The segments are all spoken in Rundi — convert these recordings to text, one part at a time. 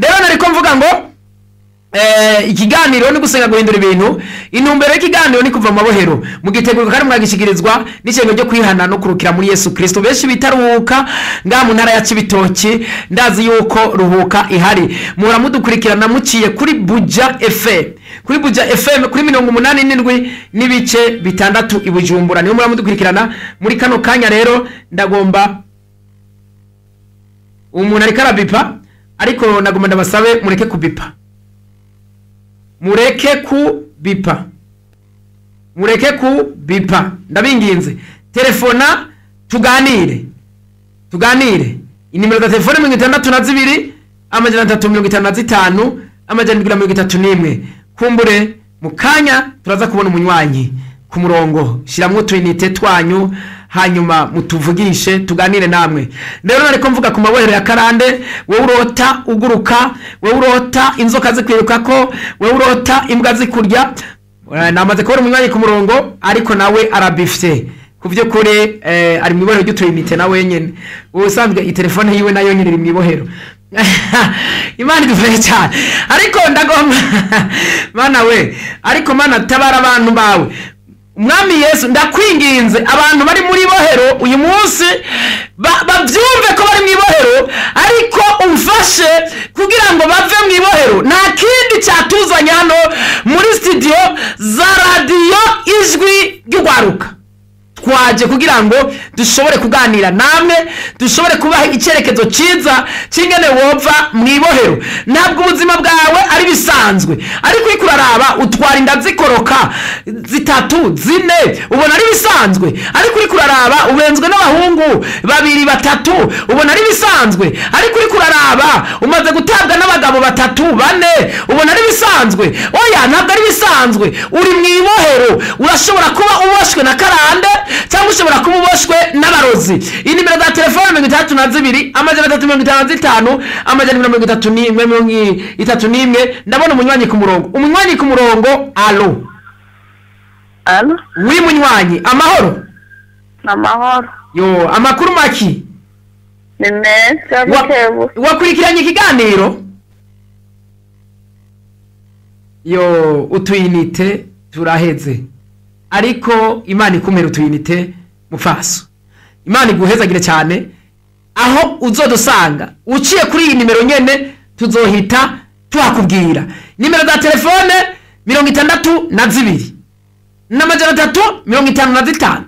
Rero nariko mvuga ngo ikiganiro ni gusenga guhindura ibintu. Intumbero y'ikiganiro ni kuva mu mabohero, mugitegurwa kandi mwagishikirizwa n'icengo ryo kwihana no kurukira muri Yesu Kristo benshi bita Ruhuka ngaha mu ntara ya Cibitoki. Ndazi yuko Ruhuka ihari, muhora mudukurikirana muciye kuri Buja FM, kuri Buja FM kuri 87.6 i Bujumbura, niho muhora mudukurikirana muri kano kanya. Rero ndagomba, umuntu ariko arabipa, ariko nagomba ndabasabe mureke kubipa, mureke kubipa, mureke kubipa, ndabinginze. Telefona tuganire, tuganire. Inimero za telefone 62 355 731. Kumbure mu kanya turaza kubona umunywanyi ku murongo. Shiramwo utuyinite twanyu, hanyuma mutuvugishe, tuganire namwe. Rero nariko mvuga ku mabohero ya karande. Wowe urota uguruka, wowe urota inzoka zikwirukako, wowe urota imbwa zikurya. Namaze kubona umunywanyi ku murongo, ariko nawe arabifye ku by'ukuri, ari mu ibohero ry'utuyinite nawe nyene. Ubusanzwe itelefone yiwe nayo nyene iri mu ibohero. Imana idufashe cyane. Ariko ndagomba, Mana we, ariko Mana tabara abantu bawe. Umwami Yesu, ndakwinginze, abantu bari muri bohero uyu munsi babyumve ko bari mu ibohero, ariko umfashe kugira ngo bave mu ibohero. Nta kindi cyatuzanye hano muri studio za Radiyo Ijwi ry'Urwaruka, twaje kugira ngo dushobore kuganira namwe, dushobore kubaha icyerekezo cyiza cy'ingene wova mu ibohero. Ntabwo ubuzima bwawe ari bisanzwe, ariko uriko uraraba utwara inda zikoroka zitatu, zine, ubona ari bisanzwe. Ariko uriko uraraba ubenzwe n'abahungu babiri, batatu, ubona ari bisanzwe. Ariko uriko uraraba umaze gutabwa n'abagabo batatu, bane, ubona ari bisanzwe. Oya, ntabwo ari bisanzwe, uri mu ibohero. Urashobora kuba uboshwe na karande, cyangwa ushobora kuba uboshwe n'abarozi. Inimero za telefone 62 355 731, 31. Ndabona umunywanyi ku murongo, umunywanyi ku murongo. Allô? Allô? Oui, munywanyi, amahoro? Amahoro. Yo, amakuru maki? Ni meza bukebu. Wakurikiranye ikiganiro? Yo, utuyinite turaheze, ariko Imana ikumera utuyinite mufaso. Imana iguhezagire cyane. Aho uzodusanga uciye kuri iyi nimero nyene, tuzohita tuhakubwira. Nimero za telefone 62 355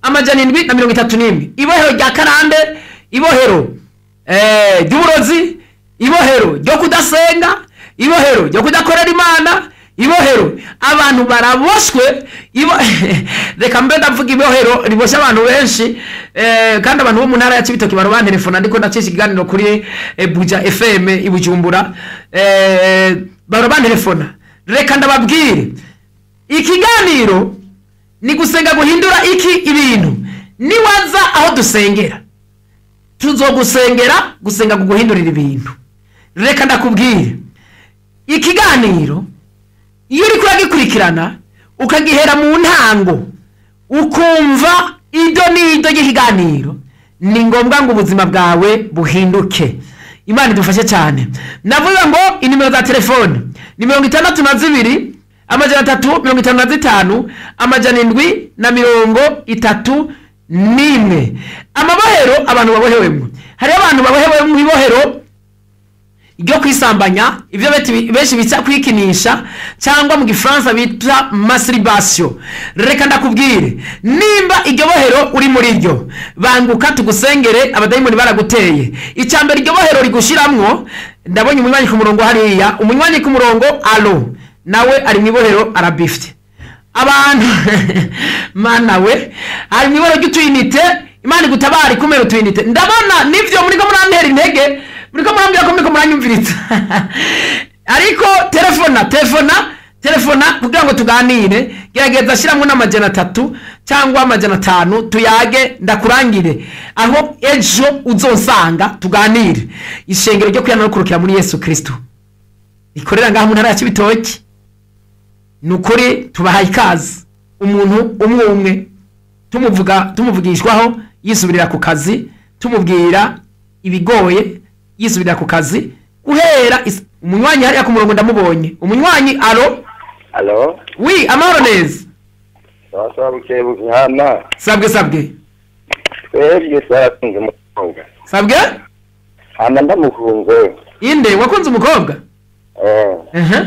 731. Ibohero rya karande, ibohero ry'uburozi, ibohero ryo kudasenga, ibohero ryo kudakorera Imana, ibohero abantu baraboshwe. Reka mbe ndavuga ibohero riboshye abantu benshi, kandi abantu bo mu ntara ya Cibitoke baro bantelefona ndiko ndacisha ikiganiro kuri Buja FM i Bujumbura, baro bantelefona. Reka ndababwire, ikiganiro ni gusenga guhindura iki ibintu. Niwaza aho dusengera, tuzogusengera gusenga kuguhindurira ibintu. Reka ndakubwire, ikiganiro iyo uriko uragikurikirana ukagihera mu ntango, ukumva ido n'ido ry'ikiganiro, ni ngombwa ngo ubuzima bwawe buhinduke. Imana idufashe cyane. Navuga ngo inimero za telefone ni 62 355 731. Amabohero abantu babohewemo, hariho abantu babohewe mu ibohero ryo kwisambanya, ibyo benshi bita kwikinisha, cyangwa mu Gifaransa bita masturbation. Reka ndakubwire, nimba iryo bohero uri muri ryo, banguka tugusengere, abadayimoni baraguteye. Icya mbere iryo bohero rigushiramwo, ndabonye umunywanyi ku murongo hariya, umunywanyi ku murongo. Allô? Nawe ari mu ibohero, arabifite. Abantu, Mana we, ari mu ibohero ry'utuyinite. Imana igutabare, ikumere utuyinite. Ndabona nivyo muriko murantera intege, muriko murambwira ko muriko muranyumviriza, ariko telefona, telefona, telefona kugira ngo tuganire. Gerageza shyiramo n'300 cyangwa 500, tuyage, ndakurangire aho ejo uzosanga, tuganire. Ishengero ryo kwihana no kurukira muri Yesu Kristo rikorera ngaha mu ntara ya Cibitoki, ni ukuri tubahaye ikaze. Umuntu umwe umwe tumuvuga, tumuvugishwaho yisubirira ku kazi, tumubwira ibigoye yisubirira ku kazi. Guhera umunywanyi hariya ku murongo ndamubonye. Umunywanyi, allo? Allo? Oui, amahoro neza. Sawa, bukebuke hama. Sabwe, sabwe. Twebwe twarakunze umukobwa. Sabwe? Hama ndamukunze. Inde wakunze umukobwa? Eh.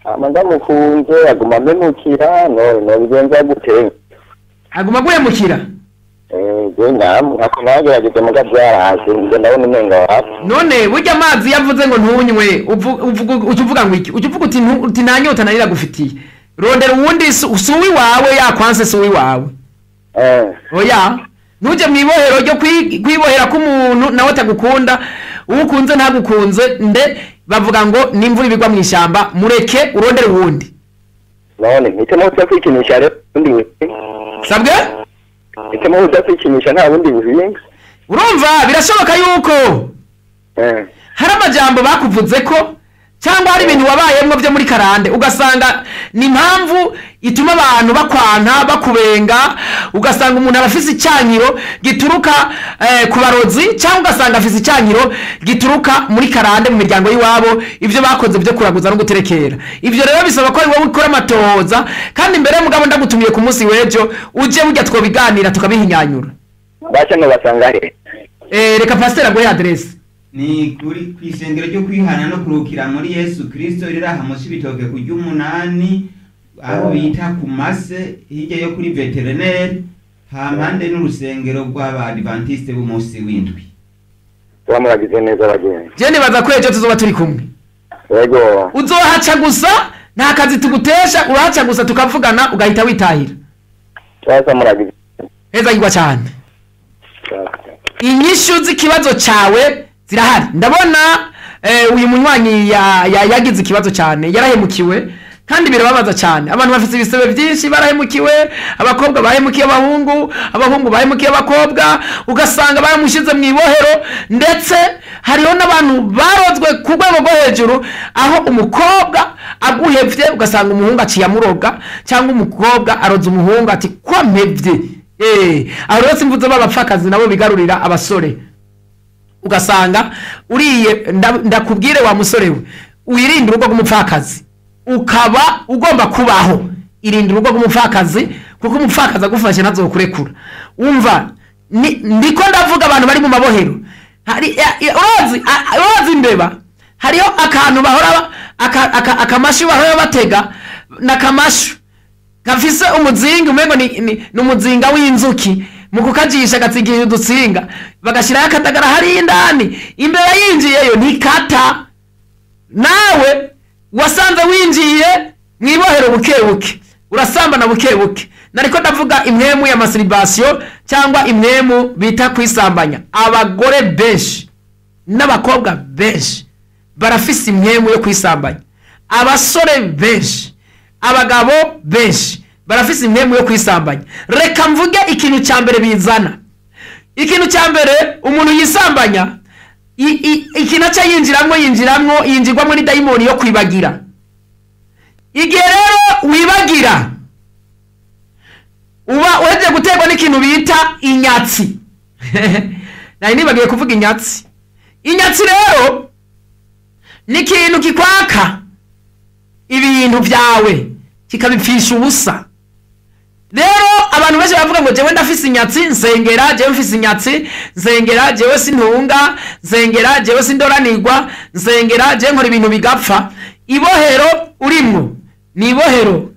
Hama ndamukunze aguma amemukira, none nobigenza gute? Aguma aguhemukira? Eh, je ako nagerageje muga byaranze, nje ndabona umenga wapi. None burya amazi yavuze ngo ntunywe, uca uvuga ngo iki? Uca uvuga uti uti nta nyota nari nagufitiye. Rondera uwundi, si uwiwawe, yakwanse si uwiwawe. Eh. Oya, ntujye mu ibohero ryo kwibohera k'umuntu nawe atagukunda, uwo ukunze ntagukunze. Nde bavuga ngo n'imvura ibigwa mu ishyamba, mureke urondere uwundi. None mpitemo kuja kwikinisha rero ubundi buhinga. Sabwe? Mpitemo kuja kwikinisha nta bundi buhinga. Urumva birashoboka yuko hari amajambo bakuvuze ko, cyangwa hari ibintu wabayemwo byo muri karande, ugasanga ni impamvu ituma abantu bakwanka, bakubenga, ugasanga umuntu arafise icyankiro gituruka ku barozi, cyangwa ugasanga afise icyankiro gituruka muri karande mu miryango y'iwabo, ibyo bakoze byo kuraguza no guterekera. Ibyo rero bisaba ko ari wowe ukora amatohoza. Kandi mbere y'umugabo ndagutumiye ku munsi w'ejo, uje burya twobiganira tukabihinyanyura. Baca ngo basanga he? Reka pasiteri aguhe adresse. Ni kuri kw'isengero ryo kwihana no kuruhukira muri Yesu Kristo riri aha mu Cibitoke ku ry'umunani, aho bita ku Mase, hirya yo kuri veterineri, hampande n'urusengero rw'abadivantiste b'umunsi w'indwi. Tuba muragize neza bagenzi. Je nibaza ko ejo tuzoba turi kumwe. Yego. Uzohaca gusa, nta kazi tugutesha, urahaca gusa tukavugana ugahita witahira. Tuba muragize. Heza yigwa cyane. Inyishu z'ikibazo cyawe zirahari. Ndabona uyu munywanyi yagize ikibazo cyane, yarahemukiwe kandi birababaza cyane. Abantu bafite ibisebe byinshi, barahemukiwe, abakobwa bahemukiye abahungu, abahungu bahemukiye abakobwa, ugasanga baramushize mu ibohero. Ndetse hariho n'abantu barozwe ku rwego rwo hejuru, aho umukobwa aguhevye ugasanga umuhungu aciye amuroga, cyangwa umukobwa aroza umuhungu ati ko mpevye. Aho rero simvuze b'abapfakazi nabo bigarurira abasore, ugasanga uriye. Ndakubwire wa musore we, wirinde urugo rw'umupfakazi. Ukaba ugomba kubaho, irinde urugo rw'umupfakazi, kuko umupfakazi agufashe ntazokurekura. Umva, ndiko ndavuga abantu bari mu mabohero. Hari urazi imbeba, hariho akantu bahora akamashu bahora batega, n'akamashu gafise umuzinga umengo ni umuzinga w'inzuki, mu kukajisha gatsigira udutsinga, bagashirayo akadagara hariya indani, imbeba yinjiyeyo ntikata. Nawe wasanze winjiye mu ibohero buke buke, urasambana buke buke. Nariko ndavuga imwemu ya masturbation cyangwa imwemu bita kwisambanya. Abagore benshi n'abakobwa benshi barafise imwemu yo kwisambanya, abasore benshi, abagabo benshi barafise imwemu yo kwisambanya. Reka mvuge ikintu cya mbere bizana. Ikintu cya mbere, umuntu yisambanya, ikintu aca yinjiramwo, yinjirwamo ni dayimoni yo kwibagira. Igihe rero wibagira, uba uhejeje guterwa n'ikintu bita inyatsi. Nari nibagiye kuvuga inyatsi. Inyatsi rero ni ikintu kikwaka ibintu byawe kikabipfisha ubusa. Rero abantu benshi bavuga ngo jewe ndafise inyatsi nsengera, jewe mfise inyatsi nsengera, jewe sintunga nsengera, jewe sindoranirwa nsengera, jewe nkora ibintu bigapfa. Ibohero urimwo ni ibohero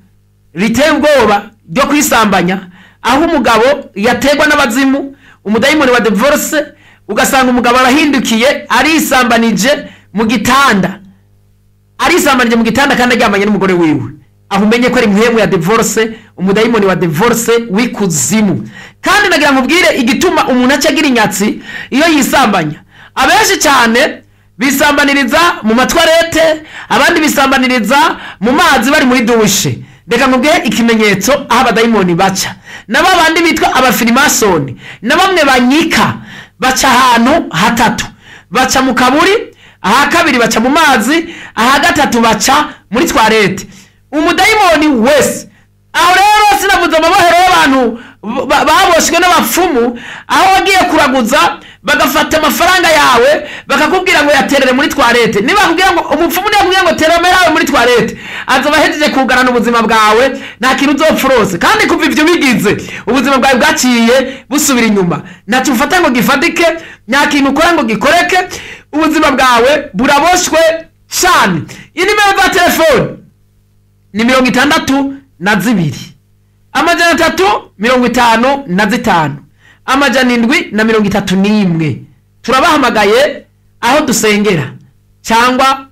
riteye ubwoba ryo kwisambanya, aho umugabo yategwa n'abazimu, umudayimoni wa divorce, ugasanga umugabo arahindukiye arisambanije mu gitanda, arisambanije mu gitanda kandi aryamanye n'umugore wiwe. Aho umenye ko ari impwemu ya divorce, umudayimoni wa divorce w'ikuzimu. Kandi nagira nkubwire igituma umuntu aca agira inyatsi iyo yisambanya. Abenshi cyane bisambaniriza mu matwarete, abandi bisambaniriza mu mazi bari muri dushe. Reka nkubwire ikimenyetso aho abadayimoni baca. Na babandi bitwa abafirimasoni, na bamwe banyika, baca ahantu hatatu. Baca mu kaburi, aha kabiri baca mu mazi, aha gatatu baca muri twarete. Umudayimoni wese. Aho rero sinavuze amabohero y'abantu baboshwe n'abapfumu, aho wagiye kuraguza Bagafata amafaranga yawe bakakubwira ngo yaterere muri toilette. Niba bakubwira ngo umupfumu yakubwira ngo tera amahera yawe muri toilette, azoba ahejeje kugarana ubuzima bwawe, nta kintu uzopfa. Kandi kuva ivyo bigize, ubuzima bwawe bwaciye busubira inyuma. Ntacyo ufata ngo gifatike, nta kintu ukora ngo gikoreke, ubuzima bwawe buraboshwe cyane. Inimero za telefone ni 62 355 731. Turabahamagaye aho dusengera cyangwa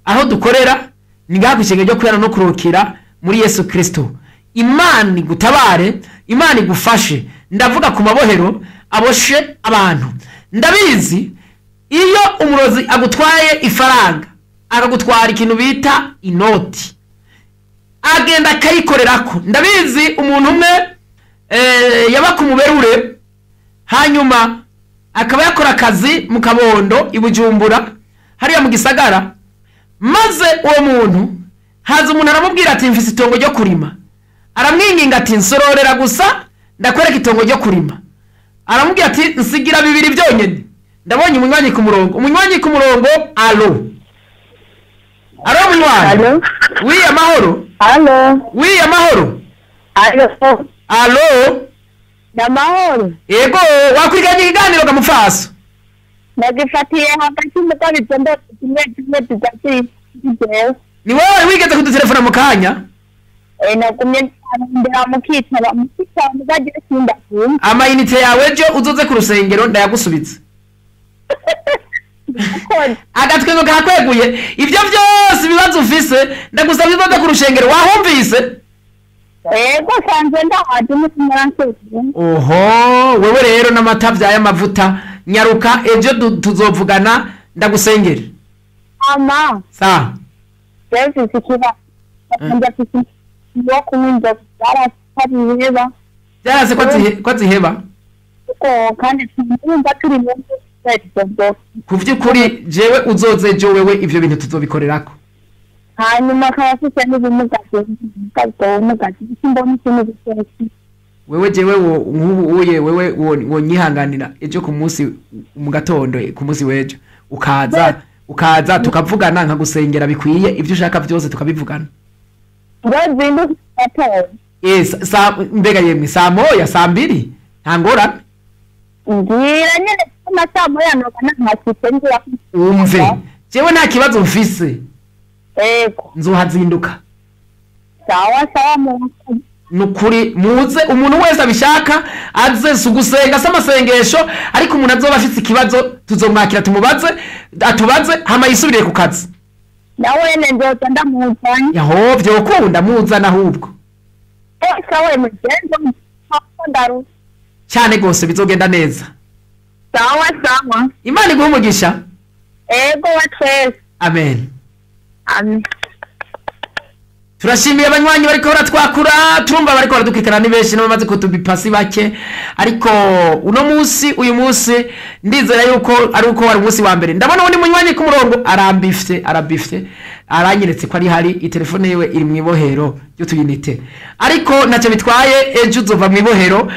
aho dukorera, ni ngaha kw'ishengero ryo kwera no kurukira muri Yesu Kristo. Imana igutabare, Imana igufashe. Ndavuga ku mabohero aboshe abantu. Ndabizi, iyo umurozi agutwaye ifaranga, akagutwara ikintu bita inoti, agenda akayikorerako. Ndabizi, umuntu umwe yaba ku muberure, hanyuma akaba yakora akazi mu Kabondo i Bujumbura hariya mu gisagara. Maze uwo muntu, haza umuntu aramubwira ati: "Mfise itongo ryo kurima." Aramwinginga ati: "Nsororera gusa ndakwereka itongo ryo kurima." Aramubwira ati: "Nsigira bibiri byonyine." Ndabonye umunywanyi ku murongo, umunywanyi ku murongo. Allô, allô, munywanyi? Allô? Oui, amahoro? Allô? Oui, amahoro? Allô? Allô? Namahoro. Yego, wakurikiranye ikiganiro gamupfaso? Nagifatiye hagati mugabo ibyo ndose kimwe kimwe tugacijewe. Ni wowe wigeze kudutelefona mu kanya? Nagumye ndera mukitaba mukitaba mugagira sindakumva. Amayinite yawe ejo uzoze ku rusengero ndayagusubiza. Murakoze. Agatwengo kakweguye ibyo byose, ibibazo ufise, ndagusabye uzoze ku rushengero. Wahumvise? Yego, sanzwe ndahaje umutima uransuzuma. Oho, wewe rero n'amata vyaye amavuta. Nyaruka ejo tuzovugana ndagusengere. Ama Sawa. jewe mfise ikibazo, ndafise wo kunywa inzoga byarasabiheba. Byarase ko aziheba? Kuko kandi tumva turi mu izo nzoga. Ku vy'ukuri jewe uzoze ejo wewe, ivyo bintu tuzobikorerako. Hanyuma akaba afise n'ubumuga bw'ubumuga, simbona ikintu gitetse. Wewe jewe nk'ubu uye wewe wonyihanganira ejo ku munsi mu gatondo, ku munsi w'ejo ukaza tukavugana, nkagusengera bikwiye, ibyo ushaka byose tukabivugana. Ngo zinduke gatoya? Sa mbega yemwe, saa 1, saa 2, nta ngorane. Mbwira nyene ko na saa 1 noba nahashitse ngira. Umve, jewe nta kibazo mfise. Yego. Nzohazinduka. Sawa sawa, mu Nukuri muze, umuntu wese abishaka aze. Si ugusenga, si amasengesho, ariko umuntu azoba afise ikibazo tuzomwakira, tumubaze, atubaze, hama yisubirire ku kazi. Nawe nyene nzoza ndamuzanye. Yaho vyokunda, muzana ahubwo. Sawa, mugenzo ndaru. Cyane gose, bizogenda neza. Sawa sawa. Imana iguhe umugisha. Ego, wa twese. Amen. Amen. Turashimiye abanywanyi bariko baratwakura, turumva bariko baradukurikirana ni benshi, n'abamaze kutubipasi bake. Ariko uno munsi, uyu munsi ndizera yuko ari uko wari umunsi wa mbere. Ndabona undi munywanyi ku murongo arambifye, arabifye, aranyeretse ko ari hari itelefone yiwe iri mu ibohero ry'utuyinite, ariko ntacyo bitwaye, ejo uzova mu ibohero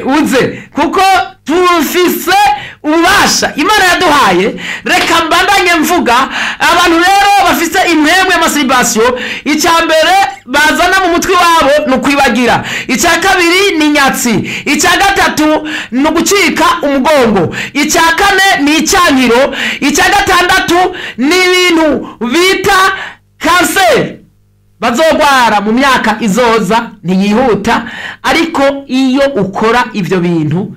uze, kuko tufise ububasha Imana yaduhaye. Reka mbandanye mvuga abantu rero bafise impwemu y'amasturbation. Icya mbere bazana mu mutwe wabo ni ukwibagira, icya kabiri ni nyatsi, icya gatatu ni ugucika umugongo, icya kane ni icyankiro, icya gatandatu ni ibintu bita kanseri bazogwara mu myaka izoza. Ntiyihuta, ariko iyo ukora ibyo bintu,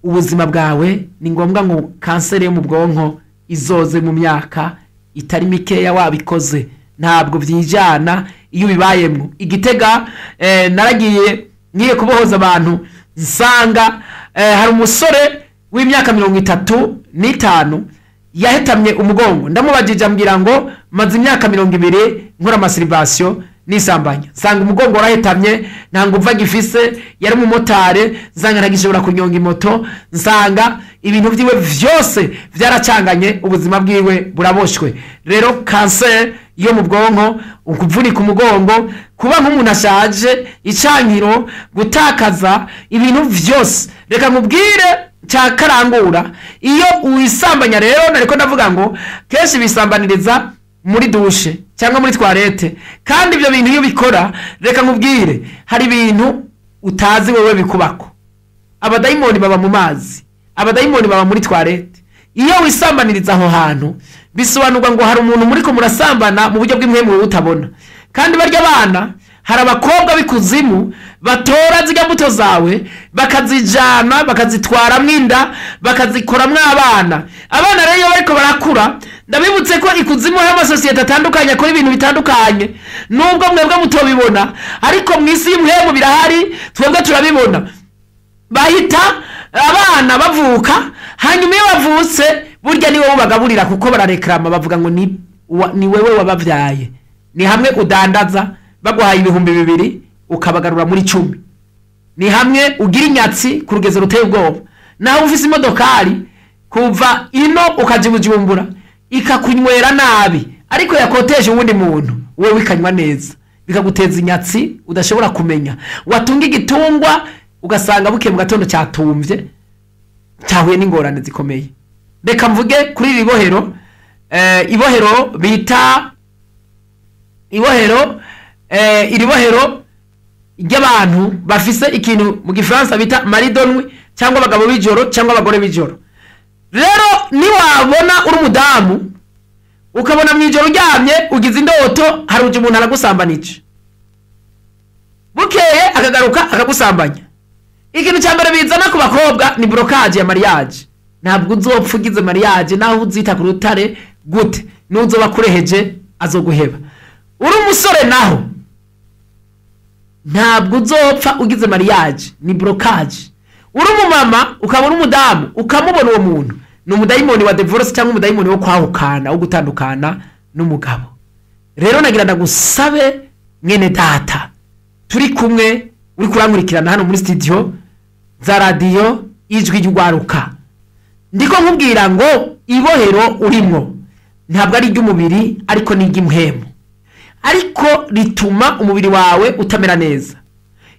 ubuzima bwawe ni ngombwa ngo kanseri yo mu bwonko izoze mu myaka itari mikeya wabikoze. Ntabwo byijyana iyo ubibayemo. Igitega naragiye ngiye kubohoza abantu, nsanga hari umusore w'imyaka 35 yahetamye umugongo. Ndamubajije, ambwira ngo: "Maze imyaka 20 nkora masturbation, nisambanya." Nsanga umugongo warahetamye, nta nguvu agifise. Yari umumotari, nsanga ntagishobora kunyonga imoto, nsanga ibintu vyiwe vyose vyaracanganye, ubuzima bwiwe buraboshwe. Rero kanseri. yo mu bwonko, ukuvunika umugongo, kuba nk'umuntu ashaje, icankiro, gutakaza ibintu vyose. Reka nkubwire cya karangura, iyo wisambanya rero, nariko ndavuga ngo kenshi bisambaniriza muri dushe cyangwa muri toilette, kandi ibyo bintu iyo bikora, reka nkubwire, hari ibintu utazi wewe bikubako. Abadayimoni baba mu mazi, abadayimoni baba muri toilette. Iyo wisambaniriza aho hantu, bisobanurwa ngo hari umuntu muriko murasambana mu buryo bw'impwemu wowe utabona. Kandi barya abana, hari abakobwa b'ikuzimu batora zirya mbuto zawe bakazijana, bakazitwaramwo inda, bakazikoramwo abana. Abana rero iyo bariko barakura, ndabibutse ko ikuzimu hari amasosiyete atandukanye akora ibintu bitandukanye, nubwo mwebwe mutobibona, ariko mu isi y'impwemu birahari, twebwe turabibona. Bahita abana bavuka, hanyuma iyo bavutse burya ni wowe ubagaburira, kuko bararekrama bavuga ngo ni wewe wababyaye. Ni hamwe udandaza baguhaye 2000 ukabagarura muri 10. Ni hamwe ugira inyatsi ku rugezo ruteye ubwoba. Naho ufise imodokari kuva ino ukaja i Bujumbura ikakunywera nabi, ariko yakoteje uwundi muntu wewe ikanywa neza, bikaguteza inyatsi udashobora kumenya. Watunga igitungwa ugasanga buke mu gatondo cyatumvye, cyahuye n'ingorane zikomeye. Reka mvuge kuri iri bohero, ibohero bita ibohero, iri bohero ry'abantu bafise ikintu mu gifaransa bita maridonwi, cyangwa abagabo b'ijoro cyangwa abagore b'ijoro. Rero niwabona uri umudamu ukabona mu ijoro uryamye ugize indoto, hari uje umuntu aragusambanije, bukeye akagaruka akagusambanya. Ikintu cya mbere bizana ku bakobwa ni blocage ya mariage. Ntabwo uzopfa ugize mariage, naho uzita ku rutare gute, n'uzoba kureheje azoguheba. Uri umusore naho ntabwo uzopfa ugize mariage, ni blocage. Uri umumama ukabona umudamu ukamubona uwo muntu ni umudayimoni wa divorce cyangwa umudayimoni wo kwahukana, wo gutandukana n'umugabo. Rero nagira ndagusabe mwene data turi kumwe, uri kurankurikirana hano muri studio za radio Ijwi ry'Urwaruka, ndiko nkubwira ngo ibohero urimwo ntabwo ari iry'umubiri, ariko ni iry'impwemu, ariko rituma umubiri wawe utamera neza.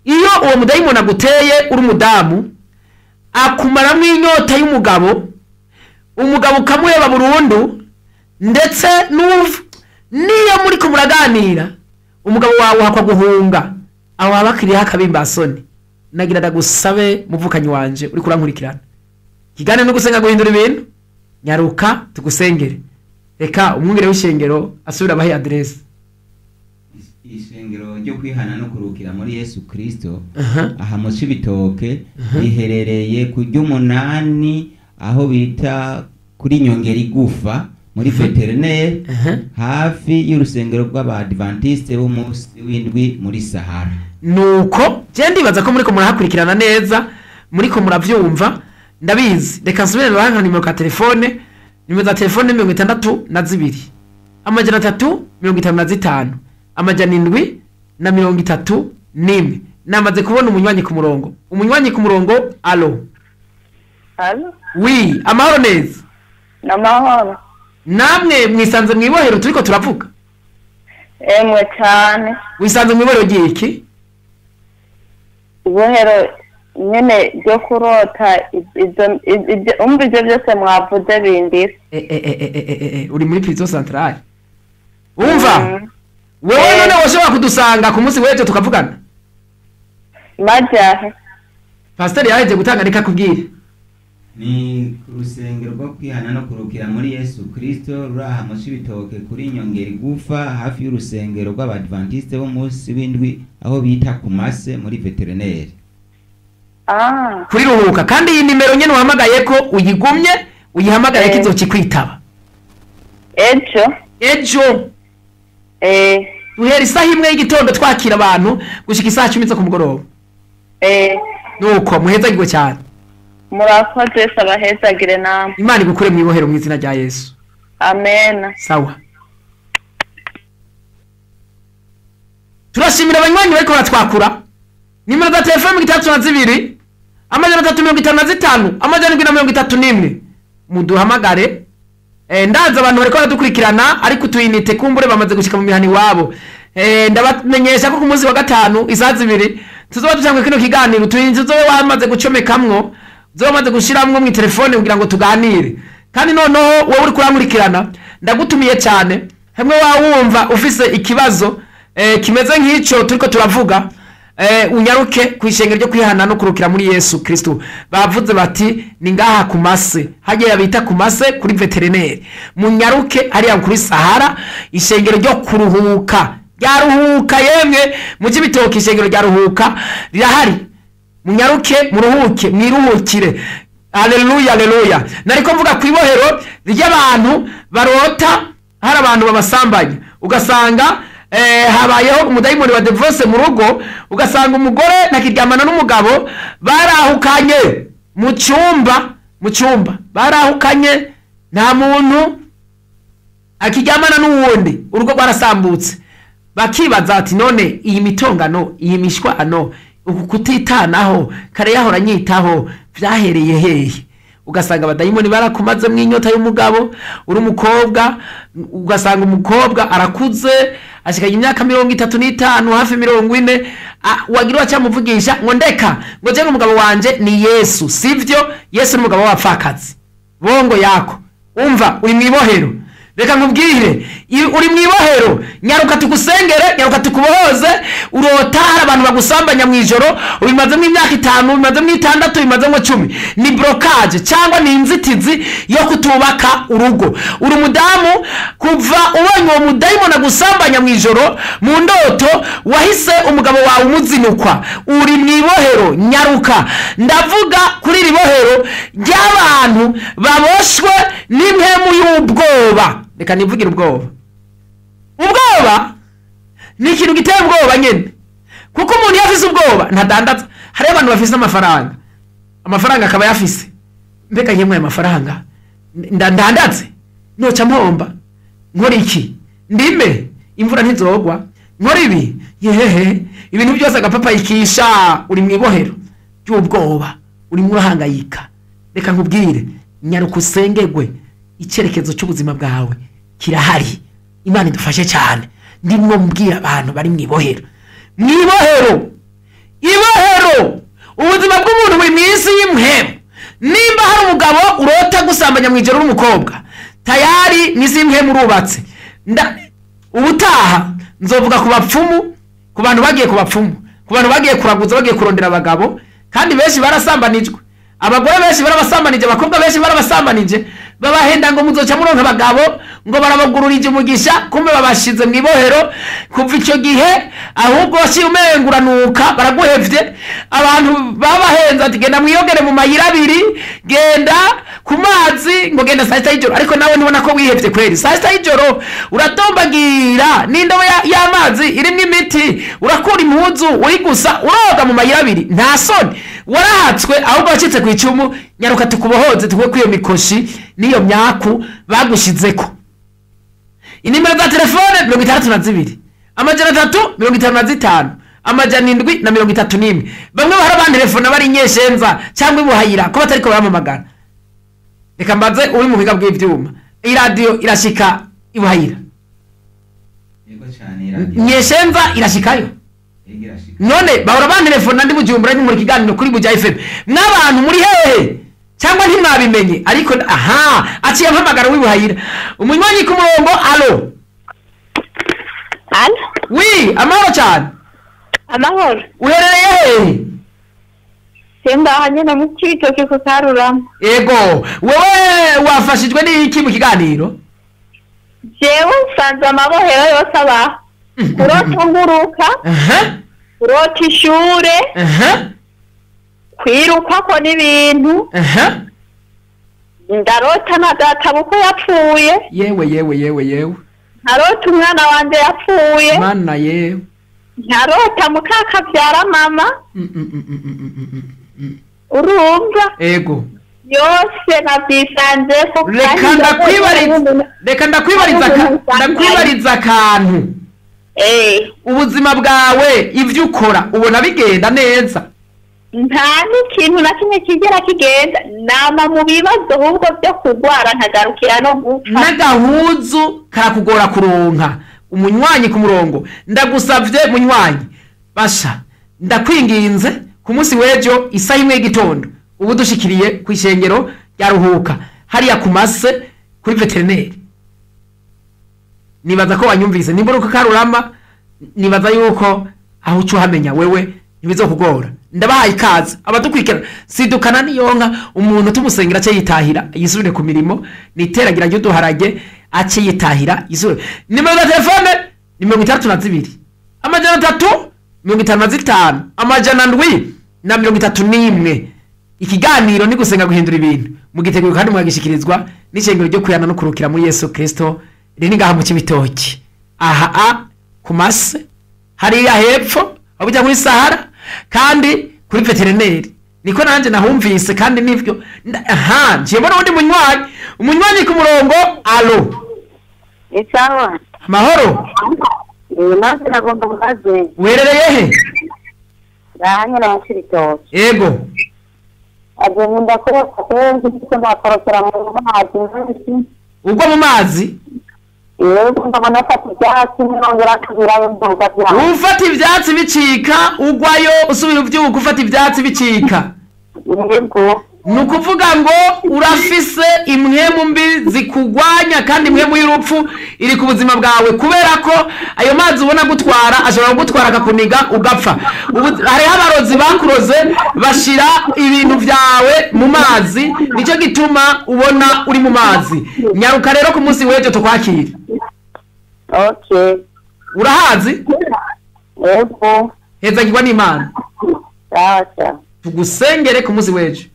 Iyo uwo mudayimoni aguteye uri umudamu, akumaramwo inyota y'umugabo, umugabo ukamuheba burundu, ndetse niyo muriko muraganira umugabo wawe uhakwa guhunga, aho haba hakiriho akabimbasoni. Nagira ndagusabe muvukanyi wanje uri kurankurikirana, kigane no gusenga guhindura ibintu, nyaruka tugusengere. Reka umwungere w'ishengero asubira abahe adresse. Ishengero ryo kwihana no kurukira muri Yesu Kristo aha mu Cibitoke riherereye ku ry'umunani, aho bita kuri Nyongera igufa muri veterinere, hafi y'urusengero rw'abadventiste b'umunsi w'indwi muri Sahara. Nuko je ndibaza ko muriko murahakurikirana neza, muriko muravyumva, ndabizi. Reka nsubire bahanka nimero ka telefone, nimero za telefone 62 355 731. Namaze kubona umunywanyi ku murongo. Umunywanyi ku murongo, allo. Allo. Oui, amahoro neza. Namahoro. Namwe mwisanze mwibohero turiko turavuga? Emwe cyane. Wisanze mwibohero ryiki? Ibohero nyene ryo kurota ibyo umva ibyo byose mwavuze bindira. Uri muri prison centrale. Umva? Wewe none washobora kudusanga ku munsi w'ejo tukavugana? Majahe. Pastor yaje gutanga, reka kubwire. Ni ku rusengero rwo kwihana no kurukira muri Yesu Kristo ruri aha mu Cibitoke kuri Nyongera igufa, hafi y'urusengero rw'abadventiste b'umunsi w'indwi, aho bita ku mase muri veterinere. Kuri ruhuka. Kandi iyi nimero nyene uhamagaye ko uyigumye, uyihamagaye ko izokikwitaba. Ejo. Ejo. Duhera isaha 1 y'igitondo twakira abantu gushika isaha 10 zo ku mugoroba. Nuko muhezagirwe cyane. Murakoze, sabahezagire namwe. Imana igukure mu ibohero mu izina rya Yesu. Amen. Sawa. Turashimira abanywanyi bariko baratwakura. Nimero za telefone 32 amajana 355 amajana 731, muduhamagare Ndaza abantu bariko baradukurikirana, ariko utuyinite kumbure bamaze gushika mu mihana iwabo. Ndabamenyesha ko ku munsi wa gatanu isaha 2 tuzoba dutangwe kino kiganiro. Utuyinite uzoba wamaze gucomekamwo, uzoba wamaze gushiramwo mu telefone kugira ngo tuganire. Kandi noneho wowe uri kurankurikirana, ndagutumiye cyane, hamwe wawumva ufise ikibazo kimeze nk'ico turiko turavuga, unyaruke ku ishengero ryo kwihana no kurukira muri Yesu Kristo. Bavuze bati ni ngaha ku mase, hajya bita ku mase kuri veterineri. Munyaruke hariya kuri Sahara, ishengero ryo kuruhuka ryaruhuka, yemwe mu Cibitoke, ishengero rya Ruhuka rirahari. Munyaruke muruhuke, mwiruhukire. Haleluya, haleluya. Nariko mvuga ku ibohero ry'abantu barota hari abantu babasambanya, ugasanga habayeho umudayimoni wa divorce mu rugo, ugasanga umugore ntakiryamana n'umugabo, barahukanye mu cyumba, mu cyumba barahukanye, nta muntu akiryamana n'uwundi, urugo rwarasambutse. Bakibaza ati none iyi mitongano, iyi mishwano, uku kutitanaho, kare yahora anyitaho, vyahereye hehe? Ugasanga abadayimoni barakumaze mw'inyota y'umugabo. Uri umukobwa, ugasanga umukobwa arakuze, ashikanye imyaka 35, hafi 40, wagira wacamuvugisha ngo ndeka, ngo je umugabo wanje ni Yesu. Sivyo, Yesu ni umugabo w'abapfakazi. Bongo yako, umva, uri mwibohero. Reka nkubwire, uri mwibohero, nyaruka tukusengere, nyaruka tukubohoze. Urota hari abantu bagusambanya mu ijoro, ubimazemo imyaka 5, ubimazemo 6, ubimazemo 10. Ni blocage cyangwa ni inzitizi yo kutubaka urugo. Uri umudamu, kuva ubonye uwo mudayimoni agusambanya mu ijoro mu ndoto, wahise umugabo wawe umuzinukwa. Uri mwibohero, nyaruka. Ndavuga kuri iri bohero ry'abantu baboshwe n'impemu y'ubwoba. Reka nivugire ubwoba. Ubwoba ni ikintu giteye ubwoba nyene, kuko umuntu iyo afise ubwoba ntadandaza. Hariho abantu bafise amafaranga, amafaranga akaba yafise, mbega yemwe aya mafaranga ndandaze noca mpomba, nkora iki, ndime imvura ntizogwa, nkora ibi, yehehe, ibintu byose agapapayikisha. Uri mwibohero ry'ubwoba, urimo urahangayika. Reka nkubwire, nyaruka usengegwe, icyerekezo cy'ubuzima bwawe kirahari. Imana idufashe cyane. Ndimwo mbwira abantu bari mwibohero, mwibohero, ibohero. Ubuzima bw'umuntu buri mu isi y'impwemu. Nimba hari umugabo urota gusambanya mu ijoro n'umukobwa, tayari mu isi y'impwemu urubatse. Ubutaha nzovuga ku bapfumu, ku bantu bagiye ku bapfumu, ku bantu bagiye kuraguza, bagiye kurondera abagabo, kandi benshi barasambanijwe. Abagore benshi barabasambanije, abakobwa benshi barabasambanije, babahenda ngo muzoca muronka abagabo, ngo barabagururije umugisha, kumbe babashize mu ibohero. Kuva icyo gihe ahubwo waciye umenguranuka, baraguhevye. Abantu babahenze ati genda mwiyogere mu mayira abiri, genda ku mazi, ngo genda saa 6 y'ijoro, ariko nawe ntubona ko wihevye kweri. Saa 6 y'ijoro uratombagira n'indobo y'amazi irimwo imiti, urakura impuzu uri gusa uroga mu mayira abiri, nta soni, warahatswe, ahubwo wacitse ku icumu. Nyaruka tukubohoze, tukuwe kwiyo mikoshi n'iyo myaku bagushizeko. Inimero za telefone 62 355 731. Bamwe bahora bantelefona bari Nyeshenza cyangwa ibuhayira ko batariko baramamagara. Reka mbaze uri mu biga bw'ivyuma, iradiyo irashika ibuhayira? Yego cyane, iradiyo. Nyeshenza irashikayo? Yego, irashika. None bahora bantelefona ndi Bujumbura, ndi muri kiganiro kuri Buja FM. N'abantu muri hehe cyangwa ntimwabimenye? Ariko aha aciye ampamagara w'ibuhayira. Umunywanyi ku murongo, allo? Alo, Oui, amahoro cyane. Amahoro. Uherereye hehe? Simba nyine mu Cibitoke ku Karurama. Ego, wewe wafashijwe n'iki mu kiganiro? Jewe nsanze amabohero yose abaho. Kurota nguruka, kurota ishure, kwirukako n'ibintu, ndarota na data buko yapfuye, Yewe, yewe, yewe, yewe! nkarota umwana wanje yapfuye, Mana yewe! nkarota mukakabyara mama, urumva? Ego. Yose navyisanzeko. Reka ndakwibariza, reka ndakwibariza ndakwibariza akantu. Ubuzima bwawe, ibyo ukora, ubona bigenda neza? Nta n'ikintu na kimwe kigera kigenda, nama mu bibazo ahubwo byo kurwara nkagarukira no gupfa. N'agahuzu karakugora kuronka. Umunywanyi ku murongo, ndagusavye munywanyi basha, ndakwinginze ku munsi w'ejo isaha 1 y'igitondo ubu dushikiriye ku ishengero rya Ruhuka hariya ku Mase kuri veterineri. Nibaza ko wanyumvise, nimba uruko Karurama, nibaza yuko aho uca uhamenya wewe ntibizokugora. Ndabahaye ikaze abadukurikira, sidukana niyonka umuntu tumusengera ace yitahira yisubire ku mirimo, niteragira ry'uduharage ace yitahira yisubire. Nimero za telefone ni 62 355 731. Ikiganiro ni gusenga guhindura ibintu, mugiteguro kandi mwagishikirizwa n'ishengero ryo kuyana no kurukira muri Yesu Kristo riri ngaha mu Cibitoki, aha a ku Mase hariya hepfo aho bijya muri Sahara kandi kuri veterineri. Niko nanje nahumvise kandi nivyo. Aha ngiye mbona undi munywanyi, umunywanyi ku murongo. Alo, Isawa. Amahoro. Maze nagomba kubaze. Uherereye he? Ndahanye na Cibitoki. Ego. Aje nkunda kuroka kenshi kuko ndakorokera mu mazi menshi. Ugwa mu mazi? Yego, ndabona afata ibyatsi nongera nsubirayo nduga byanje. Ufata ivyatsi bicika, ugwayo usubira uvyuka ufata ivyatsi bicika. Yego. Ni ukuvuga ngo urafise impwemu mbi zikugwanya, kandi impwemu y'urupfu iri ku buzima bwawe, kubera ko ayo mazi ubona gutwara ashobora kugutwara akakuniga ugapfa. Hariho abarozi bakuroze bashira ibintu vyawe mu mazi, nicyo gituma ubona uri mu mazi. Nyaruka rero ku munsi w'ejo tukwakire. Okay. Urahazi? Yego. Hezagirwa n'Imana. Sawa. Tugusengere ku munsi w'ejo.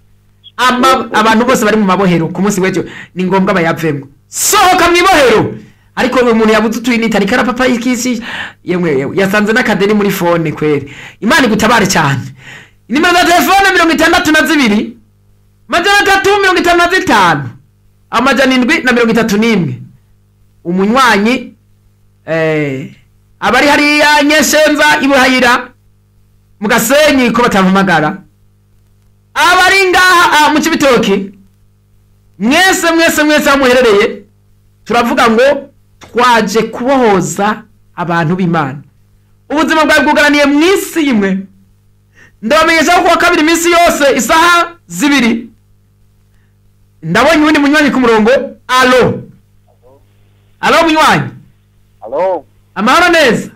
Abantu bose bari mu mabohero ku munsi w'ejo ni ngombwa bayavemwo. Sohoka mu ibohero. Ariko uyu muntu yabuze utuyinite ariko arapapa ikisi, yemwe yasanze n'akadeni muri phone kweri. Imana igutabare cyane. Nimero za telefone 62 355 731. Umunywanyi abari hariya Nyeshenza ibuhayira mu Gasenyi ko batampamagara, abari ngaha mu Cibitoki, mwese mwese mwese aho muherereye, turavuga ngo twaje kubohoza abantu b'Imana. Ubuzima bwawe bwugaraniye mu isi imwe. Ndabamenyesha ko kuwa kabiri iminsi yose isaha 2. Ndabonye uwundi munywanyi ku murongo. Alo, alo munywanyi. Alo. Amahoro neza.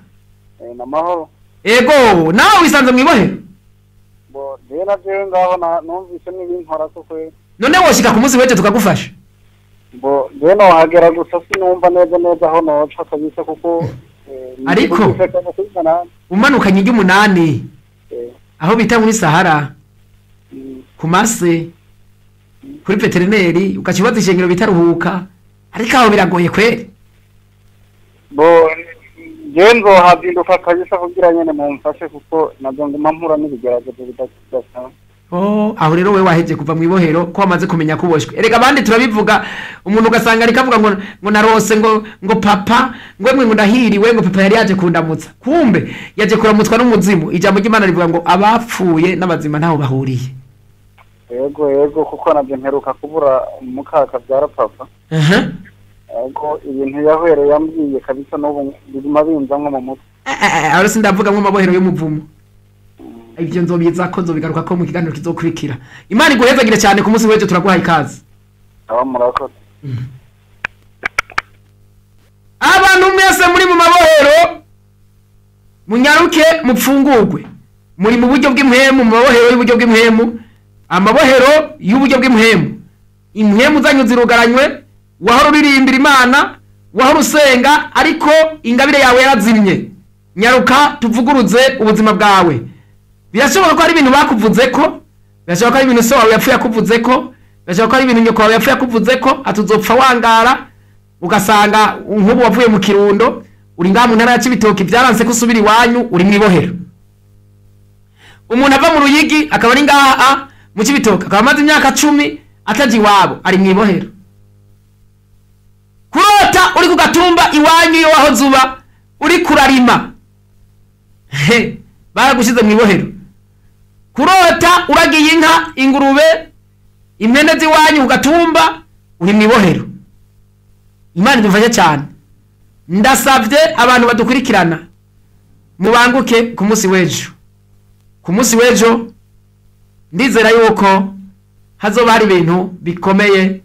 Namahoro. Ego, nawe wisanze mwibohero? Bo, je navyo ngaho numvise n'ibinkora koko. None woshika ku munsi w'ejo tukagufasha? Bo, je nohagera gusa sinumva neza neza aho noca kabisa kuko ariko umanukanye iry'umunani aho bita muri Sahara ku Mase kuri veterineri ukakibaza ishengero bita Ruhuka, ariko aho biragoye kweri. Bo, je nzohazinduka kabisa kugira nyene mumfashe kuko navyo nguma mpura n'ibigeragezo bidasanzwe. Oh, aho rero wewe waheje kuva mu ibohero ko wamaze kumenya ko uboshwe. Erega abandi turabivuga, umuntu ugasanga ariko avuga ngo narose ngo papa ngo mwe ngo ndahiriwe ngo papa yari yaje kundamutsa. Kumbe yaje kuramutswa n'umuzimu. Ijambo ry'Imana rivuga ngo abapfuye n'abazima ntaho bahuriye. Yego yego, kuko navyo mperuka kubura mukaka byara papa. Yego, ibintu yahwereye yambwiye kabisa n'ubu biguma binzamwo mu mutwe. Aho sindavuga mu mabohero y'umuvumo. Ibyo nzobiza ko nzobigaruka ko mu kiganiro kizokurikira. Imana iguhezagire cyane ku munsi w'ejo turaguhaye ikaze. Aba murakoze. Abantu mwese muri mu mabohero munyaruke mupfungurwe. Muri mu buryo bw'impwemu, mu mabohero y'uburyo bw'impwemu, amabohero y'uburyo bw'impwemu. Impwemu zanyu zirugaranywe, wahora uririmbira Imana, wahora usenga, ariko ingabire yawe yarazimye. Nyaruka tuvuguruze ubuzima bwawe. Birashoboka ko hari ibintu bakuvuze ko, birashoboka ko hari ibintu so wawe yapfuye akuvuze ko, birashoboka ko hari ibintu nyoko wawe yapfuye akuvuze ko, atuzopfa wangara ugasanga nk'ubu wavuye mu Kirundo uri ngaha mu ntara ya Cibitoki byaranse ko usubira iwanyu uri mu ibohero. Umuntu ava mu Ruyigi akaba ari ngaha mu Cibitoki akaba amaze imyaka 10 ataje iwabo ari mu ibohero. Kurota uri ku gatumba iwanyu iyo wahoze uba uri kurarima, he baragushize mu ibohero. Kurota uragiye inka, ingurube, impene z'iwanyu ugatumba, uri mu ibohero. Imana idufashe cyane. Ndasabye abantu badukurikirana mubanguke ku munsi w'ejo. Ku munsi w'ejo ndizera yuko hazoba hari ibintu bikomeye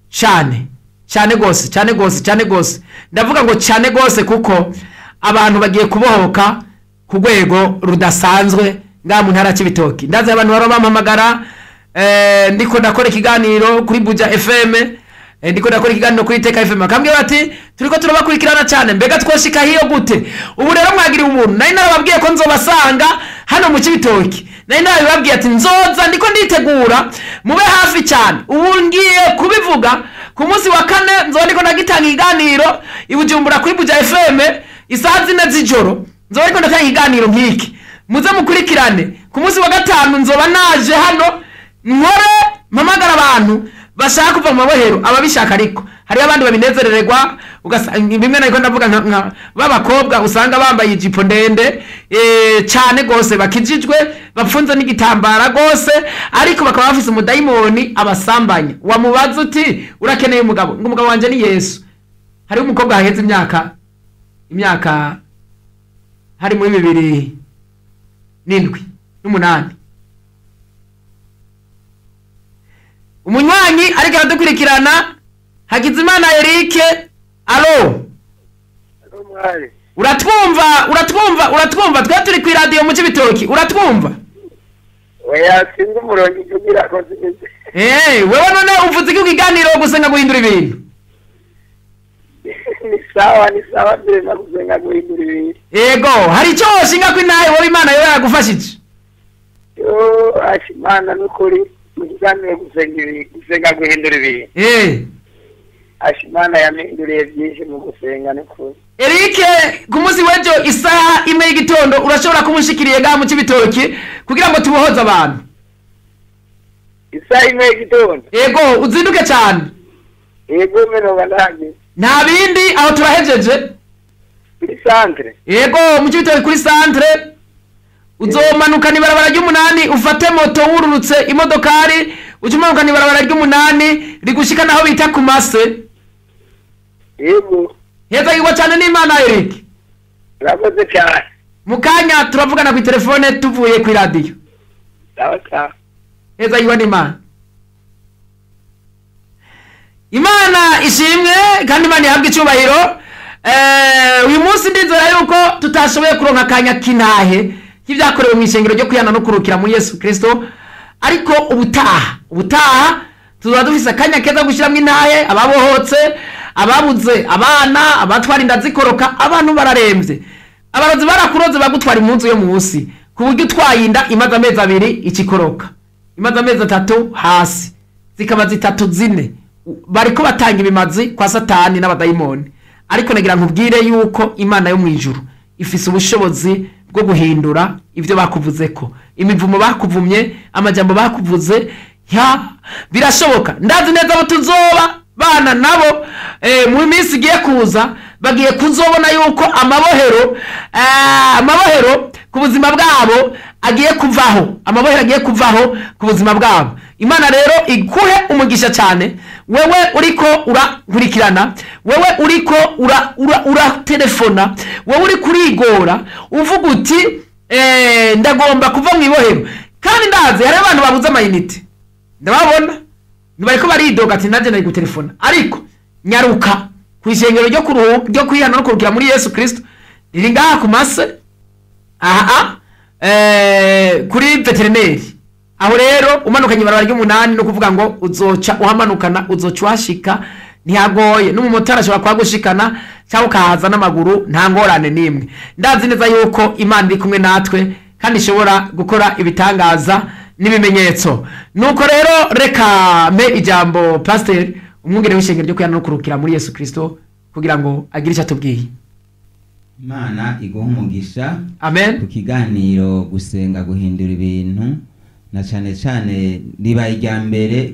cyane cyane gose, cyane gose, cyane gose. Ndavuga ngo cyane gose kuko abantu bagiye kubohoka ku rwego rudasanzwe ngaha mu ntara ya Cibitoki. Ndazi abantu baro bampamagara, ndiko ndakora ikiganiro kuri Buja FM, ndiko ndakora ikiganiro kuri Teka FM, bakambwira bati turiko turabakurikirana cyane, mbega twoshika hiyo gute? Ubu rero mwagiriye umuntu. Nari narababwiye ko nzobasanga hano mu Cibitoki, nari narabibabwiye ati nzoza ndiko nditegura, mube hafi cyane. Ubu ngiye kubivuga ku munsi wa kane, nzoba ndiko ndagitanga ikiganiro i Bujumbura kuri Buja FM isaha 4 z'ijoro, nzoba ndiko ndatanga ikiganiro nk'iki, muze mukurikirane. Ku munsi wa gatanu nzoba naje hano nkore mpamagara abantu bashaka kuva mu mabohero, ababishaka. Ariko hariyo abandi babinezerererwa, bimwe nariko ndavuga nka b'abakobwa usanga bambaye ijipo ndende cyane gose, bakijijwe, bapfunze n'igitambara gose, ariko bakaba bafise umudayimoni abasambanya. Wamubaza uti urakeneye umugabo, ngo umugabo wanje ni Yesu. Hariho umukobwa haheze imyaka hari muri 2007 n'umunani, umunywanyi ariko aradukurikirana, Hakizimana Eric. Alo, uratwumva? Uratwumva? Uratwumva? Twe turi ku radio mu Cibitoki, uratwumva? Oya, sinzi umurongo ugira ko. Wewe none uvuze iki kiganiro gusenga guhindura ibintu? Ni sawa, ni sawa, mbere gusenga guhindura ibintu. Yego, hari icyo woshinga ko inahe wowe Imana yo yagufashije? Yo, ashimana n'ukuri mu kiganiro gusenga guhindura ibintu. Ashimana yaminduriye byinshi mu gusenga n'ukuri. Eric, ku munsi w'ejo isaha 1 y'igitondo urashobora kumushikiriye ngaha mu Cibitoki kugira ngo tubohoze abantu. Isaha 1 y'igitondo? Yego, uzinduke cyane. Yego, menoga nanjye. Nta bindi, aho turahejeje. Kuri centre. Yego, mu Cibitoki kuri centre. Uzomanuka ibarabara ry'umunani, ufate moto wururutse imodokari, ucumanuka ibarabara ry'umunani rigushika naho bita ku mase. Yego. Heza yigwa cyane n'Imana Eric. Urakoze cyane. Mukanya turavugana ku telefone tuvuye ku radio. Sawa sawa. Heza yigwa n'Imana. Imana ishimwe kandi Imana ihabwe icyubahiro. Uyu munsi ndizera yuko tutashoboye kuronka akanya k'intahe k'ibyakorewe mu ishengero ryo kwihana no kurukira muri Yesu Kristo, ariko ubutaha tuzaba dufise akanya keza gushiramwo intahe ababohotse, ababuze abana, abatwara inda zikoroka. Abantu bararemvye, abarozi barakuroze bagutwara impunzu yo munsi ku buryo utwaye inda imaze amezi 2 ikikoroka, imaze amezi 3 hasi, zikaba 3 4, bariko batanga ibimazi kwa Satani n'abadayimoni. Ariko nagira nkubwire yuko Imana yo mu ijuru ifise ubushobozi bwo guhindura ivyo bakuvuzeko, imivumo bakuvumye, amajambo bakuvuze, ya birashoboka. Ndazi neza abo tuzoba bana nabo mu minsi igiye kuza bagiye kuzobona yuko amabohero ku buzima bwabo agiye kuvaho, amabohero agiye kuvaho ku buzima bwabo. Imana rero iguhe umugisha cyane wewe uriko urakurikirana, wewe uriko ura telefona, wewe uri kurigora uvuga uti ndagomba kuva mu ibohero. Kandi ndazi hari abantu babuze amayinite, ndababona bariko baridoga ati naje nari gutelefona, ariko nyaruka ku ishengero ryo kwihana no kurukira muri Yesu Kristo riri ngaha ku mase aha kuri veterineri. Aho rero umanukanye ibarabara ry'umunani no kuvuga ngo uzoca uhamanukana, uzoca uhashika, ntihagoye, n'umumotari ashobora kuhagushikana cyangwa ukahaza n'amaguru, nta ngorane n'imwe. Ndazi neza yuko Imana iri kumwe natwe kandi ishobora gukora ibitangaza n'ibimenyetso. Nuko rero reka mpe ijambo pasteur umwungere w'ishengero ryo kwihana no kurukira muri Yesu Kristo kugira ngo agire icyo atubwiye. Imana iguhe umugisha. Amen. Ku kiganiro gusenga guhindura ibintu, na cyane cyane riba irya mbere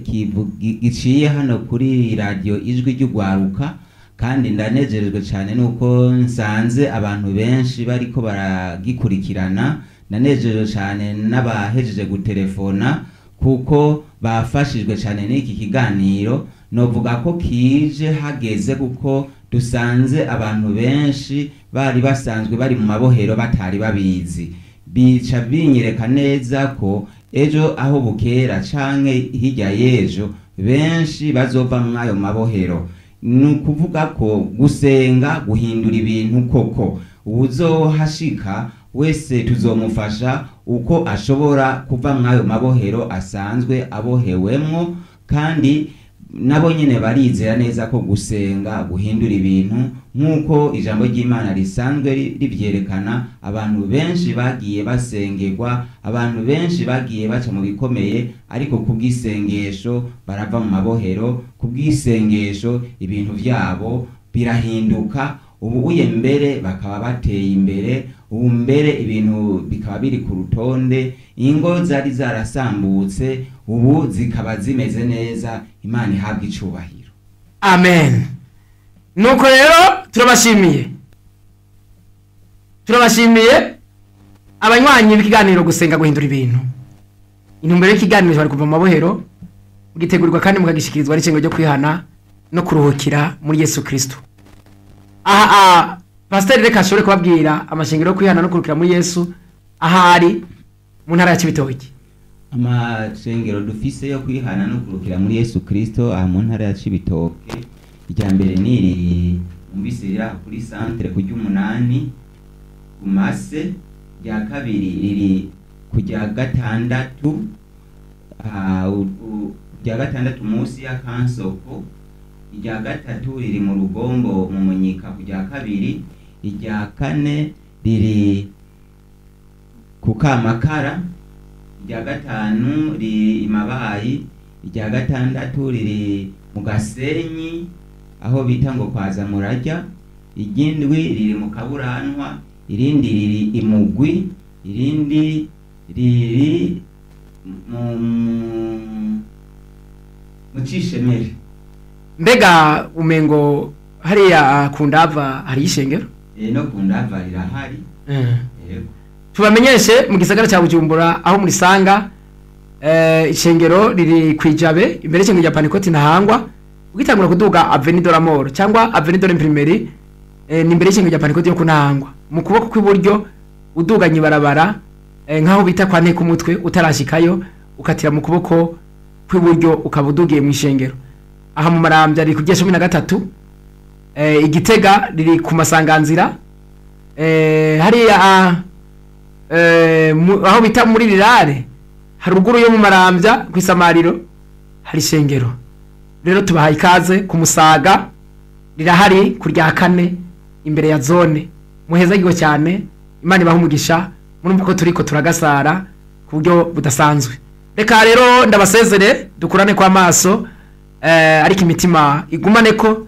giciye hano kuri radio Ijwi ry'Ugwaruka, kandi ndanezerejwe cyane nuko nsanze abantu benshi bariko baragikurikirana. Ndanejerewe cyane n'abahejeje gutelefona kuko bafashijwe cyane n'iki kiganiro. Novuga ko kije hageze kuko dusanze abantu benshi bari basanzwe bari mu mabohero batari babizi. Bica binyereka neza ko ejo aho bukera canke hirya y'ejo benshi bazova mw'ayo mabohero. Ni ukuvuga ko gusenga guhindura ibintu koko, uwuzohashika wese tuzomufasha uko ashobora kuva mw'ayo mabohero asanzwe abohewemwo, kandi nabo nyene barizera neza ko gusenga guhindura ibintu nk'uko ijambo ry'Imana risanzwe rivyerekana. Abantu benshi bagiye basengerwa, abantu benshi bagiye baca mu bikomeye, ariko kubw'isengesho barava mu mabohero, kubw'isengesho ibintu vyabo birahinduka. Ubu uye mbere bakaba bateye imbere, ubu mbere ibintu bikaba biri ku rutonde, ingo zari zarasambutse ubu zikaba zimeze neza. Imana ihabwa icubahiro. Amen. Nuko rero turabashimiye abanywanyi b'ikiganiro gusenga guhindura ibintu. Intumbero y'ikiganiro bari kuva mu mabohero, mugitegurirwa kandi mukagishikirizwa n'icengo ryo kwihana no kuruhukira muri Yesu Kristo. Aha pasiteri reka ashobore kubabwira amashengero yo kwihana no kuruhukira muri Yesu ahari mu ntara ya Cibitoke. Amashengero dufise yo kwihana no kuruhukira muri Yesu Kristo aha mu ntara ya Cibitoke, irya mbere niri umvise riri aha kuri centre ku ry'umunani ku Mase, irya kabiri riri ku rya gatandatu, irya gatandatu munsi ya Kansoko, irya gatatu riri mu Rugombo mu Munyika ku rya kabiri, irya kane riri ku Kamakara, irya gatanu riri i Mabayi, irya gatandatu riri mu Gasenyi aho bita ngo kwa Zamurajya, iry'indwi riri mu Kaburanwa, irindi riri i Mugwi, irindi riri mu Cishemere. Mbega umengo hariya ku Ndava hari ishengero? No ku Ndava rirahari. Yego. Tubamenyeshe mu gisagara ca Bujumbura aho murisanga, ishengero riri kwijabe imbere y'ishengero rya Pantekoti Ntahangwa, ugitangura kuduga Avenue de la Mort cyangwa Avenue de l'Imprimerie, ni imbere y'ishengero rya Pantekoti yo kunahangwa. Mu kuboko kw'iburyo uduganye ibarabara, nkaho bita kwa Nteko umutwe, utarashikayo ukatira mu kuboko kw'iburyo ukaba udugiye mu ishengero. Aha mu Marambya riri ku rya 13, Igitega riri ku Masanganzira, hariya aho bita muri Rirare haruguru yo mu Marambya kw'isamariro hari ishengero. Rero tubahaye ikaze ku Musaga, rirahari ku rya kane imbere ya zone. Muhezagiwe cyane, Imana ibahe umugisha. Murumva ko turiko turagasara ku buryo budasanzwe. Reka rero ndabasezere, dukurane kwa maso, ariko imitima igumane ko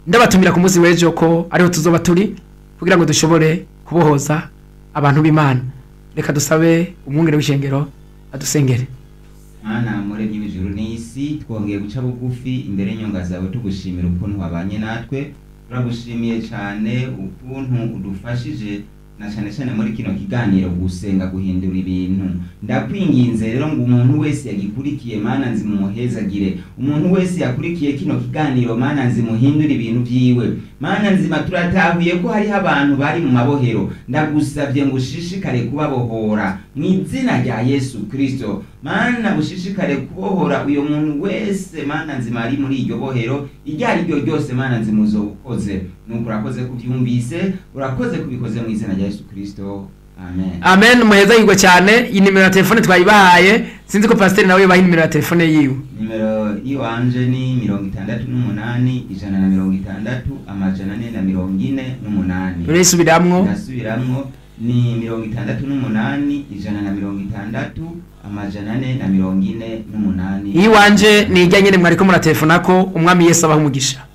ndabatumira ku munsi w'ejo ko ariho tuzoba turi kugira ngo dushobore kubohoza abantu b'Imana. Reka dusabe umwungere w'ishengero adusengere. Mana muremyi w'ijuru n'isi, twongeye guca bugufi imbere y'inyonga zawe tugushimira ukuntu wabanye natwe. Turagushimiye cyane ukuntu udufashije na cyane cyane muri kino kiganiro gusenga guhindura ibintu. Ndakwinginze rero ngo umuntu wese yagikurikiye Mana nzimuhezagire, umuntu wese yakurikiye kino kiganiro Mana nzimuhindure ibintu vyiwe. Mana nzima, turatahuye ko hariho abantu bari mu mabohero, ndagusavye ngo ushishikare kubabohora mu izina rya Yesu Kristo. Mana ushishikare kubohora uyo muntu wese Mana nzima ari muri iryo bohero iryo ari ryo ryose. Mana nzima uzobukoze. Nuko urakoze kuvyumvise, urakoze kubikoze mu izina rya Yesu Kristo. Amen. Amen. Muhezagirwe cyane. Iyi nimero ya telefone twayibahaye, sinzi ko pasiteri nawe yabaha nimero ya telefone yiwe. Nimero yiwanje ni 68 160 448. Urayisubiramwo? Ndasubiramwo, ni 68 160 448. Iwanje ni ijya nyene mwariko muratelefona ko. Umwami Yesu abaha umugisha.